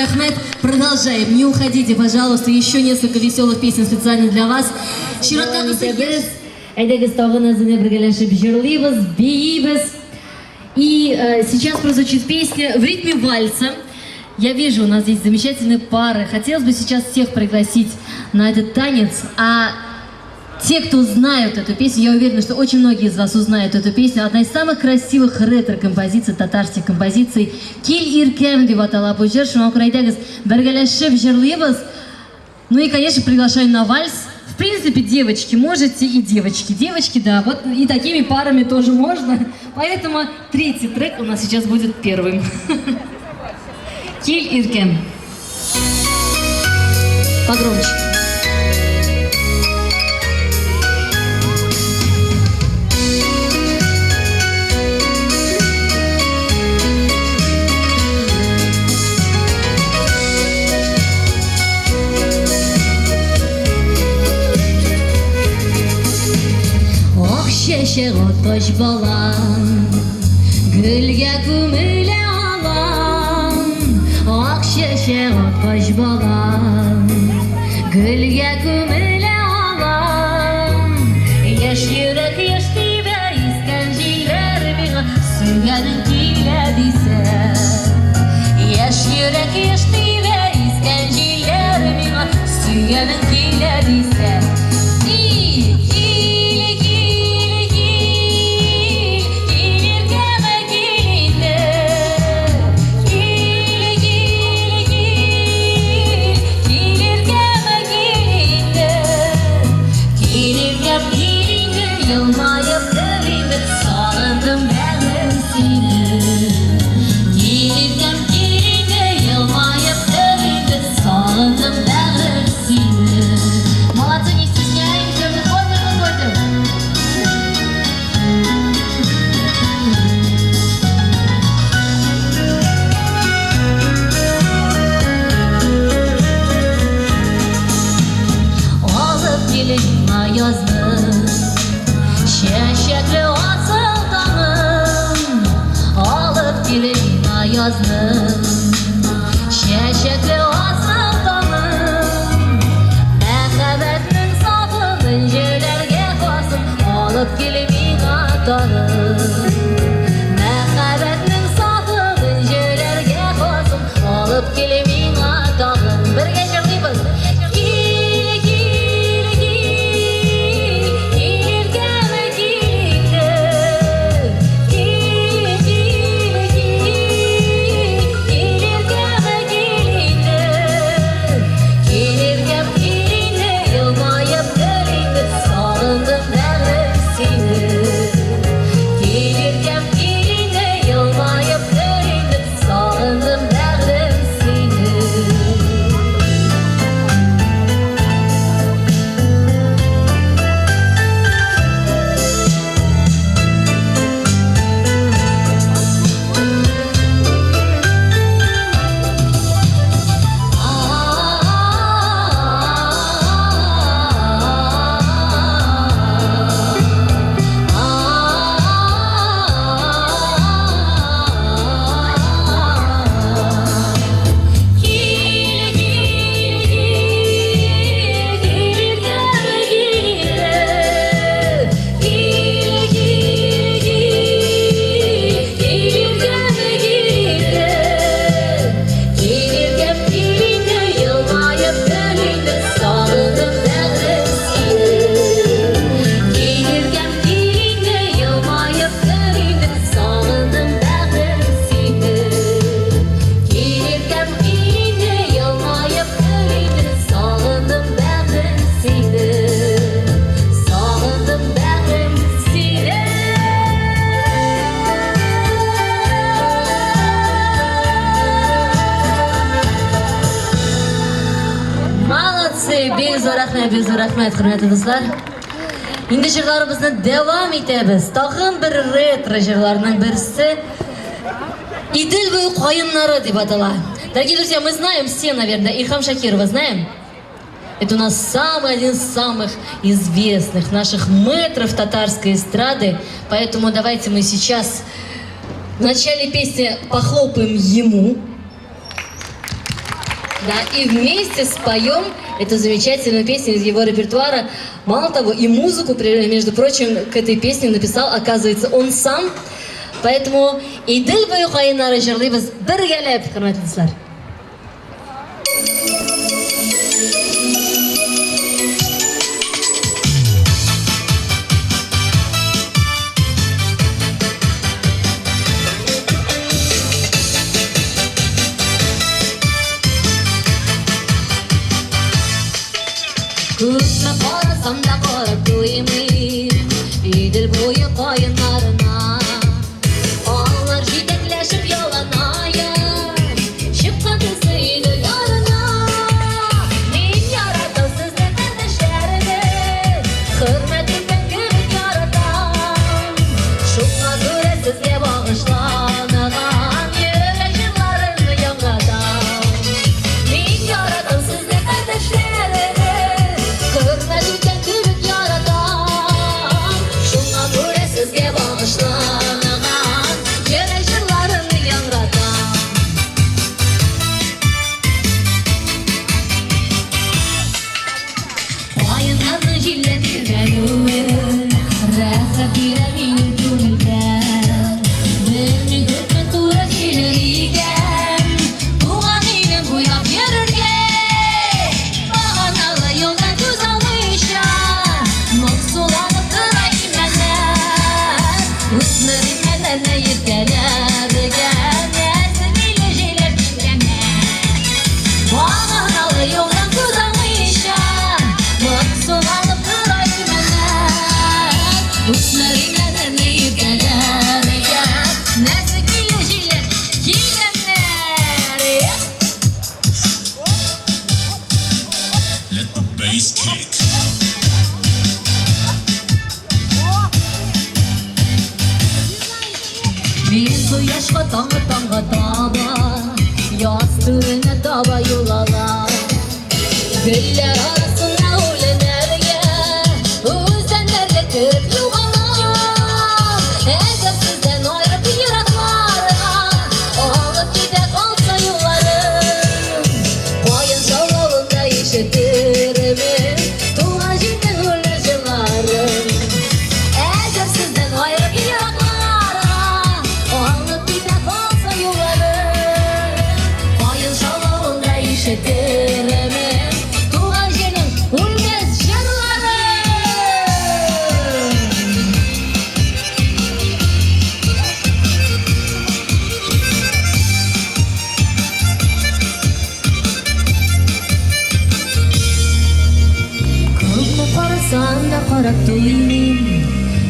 рәхмәт. Продолжаем. Не уходите, пожалуйста. Еще несколько веселых песен специально для вас. Чираттагысы Без әйдәгез тагын әзенә бергәләшеп җырлыйбыз, биибез. И сейчас прозвучит песня в ритме вальса. Я вижу, у нас здесь замечательные пары. Хотелось бы сейчас всех пригласить на этот танец. А те, кто знают эту песню, я уверена, что очень многие из вас узнают эту песню. Одна из самых красивых ретро-композиций, татарских композиций. Кил иркәм дип атала бу җыр. Шуңа күрә әйдәгез, бергәләшеп җырлыйбыз. Ну и, конечно, приглашаю на вальс. В принципе, девочки, можете и девочки. Девочки, да, вот и такими парами тоже можно. Поэтому третий трек у нас сейчас будет первым. Кил иркәм. Погромче. Ак чәчәк аткач балам, гөлгә күмелә алам. Ак чәчәк аткач балам, гөлгә күмелә алам. Яшь йөрәк яшь тибә, искән җилләр миңа сөйгәнең килә дисә. Яшь йөрәк яшь тибә, искән җилләр миңа сөйгәнең килә дисә. И, кил, кил, кил, кил иркәмә, кил инде. Кил, кил, кил, кил иркәмә, кил инде. Кил иркәм, кил инде, елмаеп кер инде, сагындым бәгърем сине. Кил иркәм, кил инде, елмаеп кер инде, сагындым бәгърем сине. Молодцы, не стесняемся, выходим, выходим. Алып кил миңа язны, чәчәкле асыл таңын. Алып кил миңа язны, чәчәкле асыл таңын. Мәхәббәтнең сафын энҗеләргә хасын, алып кил миңа тагын. Мәхәббәтнең сафын энҗеләргә хасын, алып кил миңа тагын. Бергә җырлыйбыз. Кил, кил, кил, кил иркәм, кил инде. Кил, кил, кил, кил иркәм, кил инде. Кил иркәм, кил инде, елмаеп кер инде, сагындым бәгърем сине. Кил иркәм, кил инде, елмаеп кер инде, сагындым бәгърем сине. Кил, кил, кил, кил иркәм, кил инде. Кил, кил, кил, кил иркәм, кил инде. Кил иркәм, кил инде, елмаеп кер инде, сагындым бәгърем сине. Кил иркәм, кил инде, елмаеп кер инде, сагындым бәгърем сине. Кил иркәм, кил инде, елмаеп кер инде, сагындым бәгърем сине. Сагындым бәгърем сине. Молодцы, бик зур рәхмәт, бик зур рәхмәт, хөрмәтле дуслар. Инде җырларыбызны дәвам итәбез. Тагын бер ретро җырларның берсе Идел буе каеннары дип атала. Дорогие друзья, мы знаем все, наверное, Ильхам Шакирова знаем? Это у нас самый один из самых известных наших мэтров татарской эстрады. Поэтому давайте мы сейчас в начале песни похлопаем ему. Да, и вместе споем эту замечательную песню из его репертуара. Мало того, и музыку, между прочим, к этой песне написал, оказывается, он сам. Поэтому Идел буе каеннары җырлыйбыз бергәләп, хөрмәтле дуслар. Күпме карасам да карап туймыйм Идел буе каеннарына. Алар җитәкләшеп яланаяк Чыккан төсле Идел ярына. Мин яратам сезне, кардәшләребез, Хөрмәт иткән кебек яратам. Шуңа күрә сезгә багышланган Йөрәк җырларымны яңратам. Мин яратам сезне, кардәшләребез, Хөрмәт иткән кебек яратам. Шуңа күрә сезгә багышланган Йөрәк җырларымны яңратам. Каеннарның җиллә тирбәлүе Рәхәт бирә минем күңелгә. Белмим, күпме туры килер икән Туган илем буйлап йөрергә. Баганалы юлдан күз алмыйча Моңсуланып тора имәннәр. Үсмер имәннәрне иркәләгән Нәзек миле җиләк килгәннәр. Баганалы юлдан күз алмыйча Моңсуланып тора имәннәр. Үсмер имәннәрне иркәләгән Нәзек миле җиләк килгәннәр. Let the bass kick. Мин кояшка таңы таңга таба Яз түренә таба юл алам. Гөлләр арасына үләннәргә Үзәннәргә кереп югалам. Әгәр сездән аерып еракларга Алып китә калса юлларым, Каен шаулавында ишетермен Туган җирнең үле җырларын. Әгәр сездән аерып еракларга Алып китә калса юлларым, Каен шаулавында ишетермен Туган җирнең үлмәс җырларын. Күпме карасам да карап туймыйм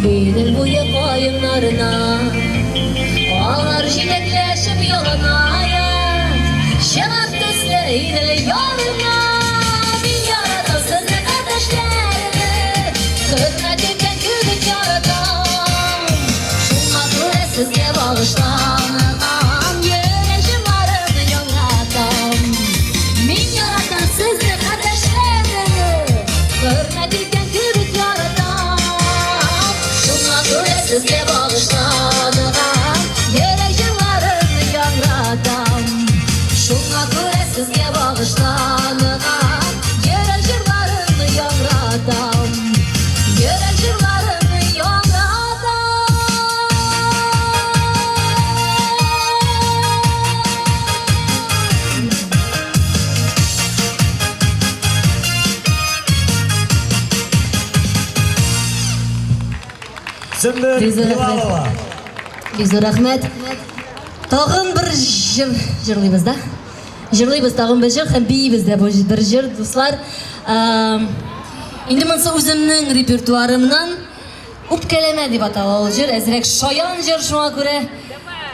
Идел буе каеннарына. Алар җитәкләшеп яланаяк Чыгып төсле Идел ярына. Мин яратам сезне, кардәшләребез, Хөрмәт иткән кебек яратам. Шуңа күрә сезгә багышланган Йөрәк җырларымны яңратам. Мин яратам сезне, кардәшләребез, Хөрмәт иткән кебек яратам. Шуңа күрә сезгә багышланган Йөрәк җырларымны яңратам. Шуңа күрә сезгә багышланган Йөрәк җырларымны яңратам. Йөрәк җырларымны яңратам. Сөмбел Бик зур рәхмәт. Билалова. Бик зур рәхмәт. Тагын бер җыр җырлыйбыз да. Җырлыйбыз тагын бер җыр һәм биибез дә бу бер җыр, дуслар. Инде монысы үземнең репертуарымнан Үпкәләмә дип атала ул җыр, әзрәк шаян җыр шуңа күрә.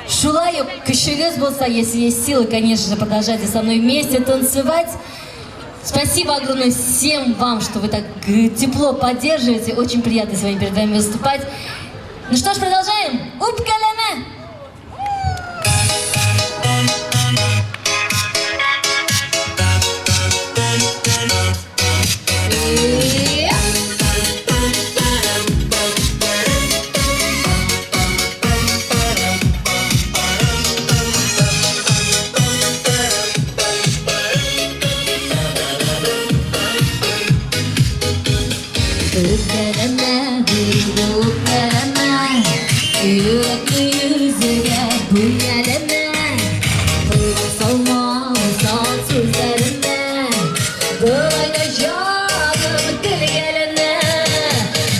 Шулай ук көчегез булса, если есть силы, конечно же, продолжайте со мной вместе танцевать. Спасибо огромное всем вам, что вы так тепло поддерживаете. Очень приятно сегодня перед вами выступать. Ну что ж, продолжаем. Үпкәләмә! Үпкәләмә, инде үпкәләмә, Йөрәкне йөзегә бүлгәләмә. Колак салма усал сүзләренә, Болай да җаным телгәләнә.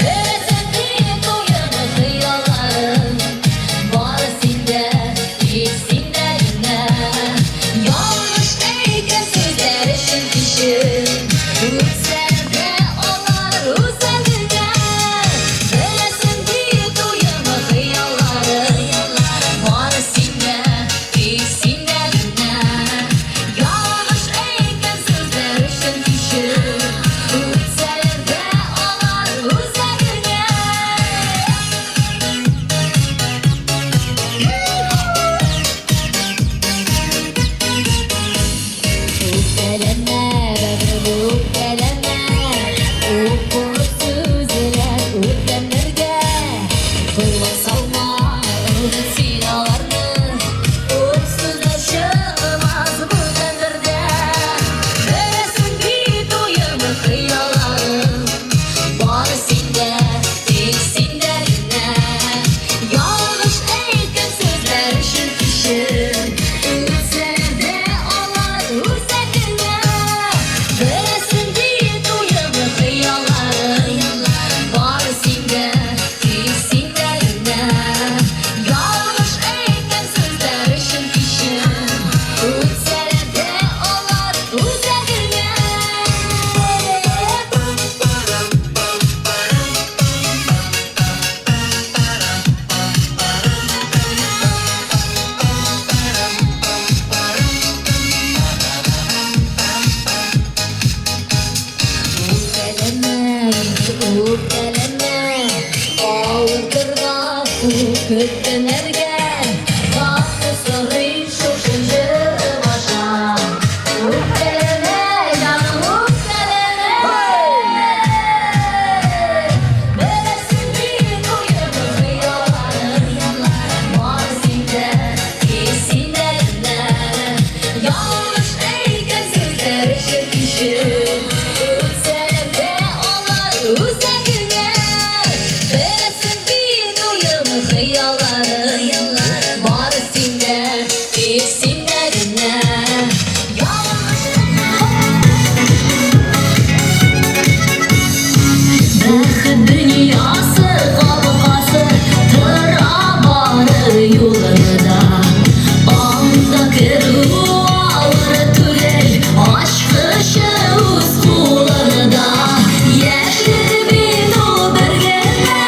Беләсең бит уемы хыялларым, Бары синдә, тик синдә генә. Ялгыш әйткән сүзләр өчен кичер, Үтсәләр дә алар үзәгеңә. Беләсең бит уемы хыялларым, Бары синдә, тик синдә генә. Ялгыш әйткән сүзләр өчен кичер, Үтсәләр дә алар үзәгеңә. Үпкәләмә, бәгърем, үпкәләмә, Ук булып сүзләр үткәннәргә. Колак салма, оныт син аларны, Ул сүзләр чыкмас бүтән бердә. Беләсең бит уемы хыялларым, Бары синдә, тик синдә генә. Ялгыш әйткән сүзләр өчен кичер, Үтсәләр дә алар үзәгеңә. Беләсең бит уемы хыялларым, Бары синдә, тик синдә генә. Ялгыш әйткән сүзләр өчен кичер, Үтсәләр дә алар үзәгеңә. Үпкәләмә, инде үпкәләмә, Авыртыр гафу көткәннәргә. Гафу сорыйм шушы җырым аша. Үпкәләмә, җаным, үпкәләмә. Беләсең бит уемы хыялларым, Бар синдә, тик синдә генә. Ялгыш әйткән сүзләр өчен кичер, Үтсәләр дә алар үзәгеңә. Беләсең бит уемы хыялларым, Бар синдә, тик синдә генә. Ялгыш Бәхет дөньясы капкасы тора бары юлыңда. Анда керү авыр түгел, ачкычы үз кулыңда. Яшьлек бит ул бер генә,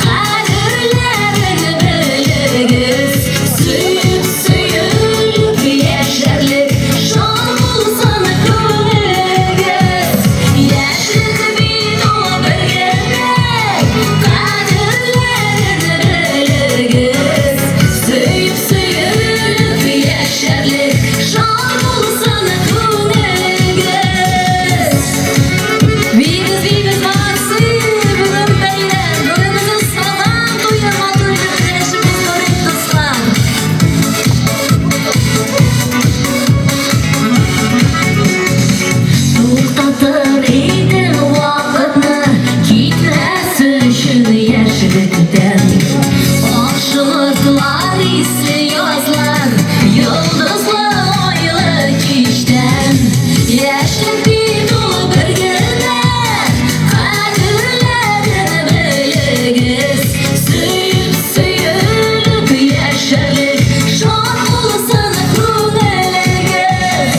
кадерләрен белегез. Сөеп, сөелеп яшәрлек, шат булсын күңелегез. Яшьлек бит ул бер генә, кадерләрен белегез. Сөеп, сөелеп яшәрлек, шат булсын күңелегез. Биибез, биибез, молодцы! Бүген бәйрәм, бүген безнең Сабан туе, матур итеп көрәшеп уздырыйк, дуслар. Туктатыр идем вакытны, китмәс өчен яшьлектән. Акшылыклар исле язлар, йолдызлы айлы кичтән. Яшьлек бит ул бер генә, кадерләрен белегез. Сөеп, сөелеп яшәрлек, шат булсын күңелегез.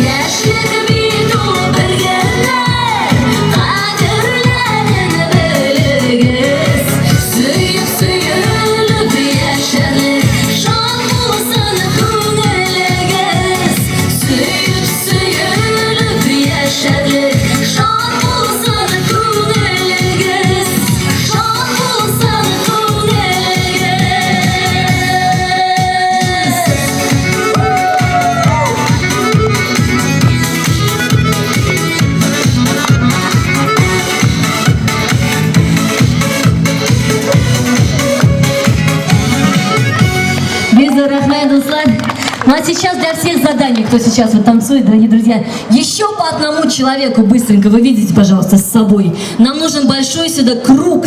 Яшьлек бит ул бер генә, кадерләрен белегез. Сөеп, сөелеп яшәрлек, шат булсын күңелегез. Сөеп, сөелеп яшәрлек, шат булсын күңелегез. Шат булсын күңелегез. Бик зур рәхмәт, дуслар. Ну а сейчас для всех заданий, кто сейчас вот танцует, дорогие друзья, еще по одному человеку быстренько вы видите, пожалуйста, с собой. Нам нужен большой сюда круг.